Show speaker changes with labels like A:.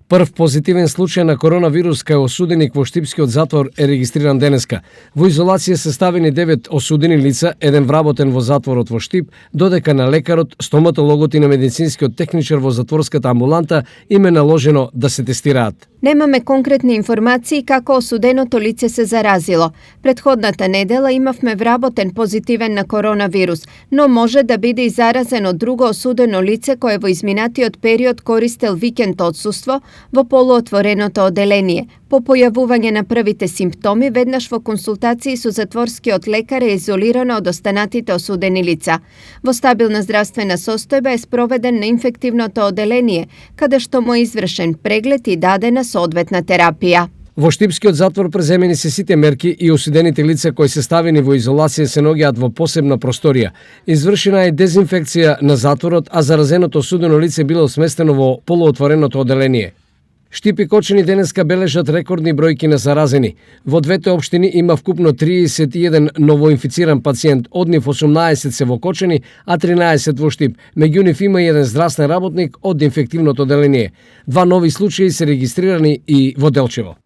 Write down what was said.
A: Прв позитивен случај на коронавирус кај осуденик во Штипскиот затвор е регистриран денеска. Во изолација се ставени 9 осудени лица, еден вработен во затворот во Штип, додека на лекарот, стоматологот и на медицинскиот техничар во затворската амбуланта им е наложено да се тестираат.
B: Немаме конкретни информации како осуденото лице се заразило. Претходната недела имавме вработен позитивен на коронавирус, но може да биде и заразен од друго осудено лице кое во изминатиот период користел викенд отсуство во полуотвореното оделение. По појавување на првите симптоми, веднаш во консултации со затворскиот лекар е изолирано од останатите осудени лица. Во стабилна здравствена состојба е спроведен на инфективното оделение, каде што му е извршен преглед и дадена соодветна терапија.
A: Во Штипскиот затвор преземени се сите мерки и осудените лица кои се ставени во изолација се наоѓаат во посебна просторија. Извршена е дезинфекција на затворот, а заразеното осудено лице било сместено во полуотвореното оделение. Штип и Кочани денеска бележат рекордни бројки на заразени. Во двете општини има вкупно 31 новоинфициран пациент, од нив 18 се во Кочани, а 13 во Штип. Меѓу нив има еден здравствен работник од инфективното оделение. 2 нови случаи се регистрирани и во Делчево.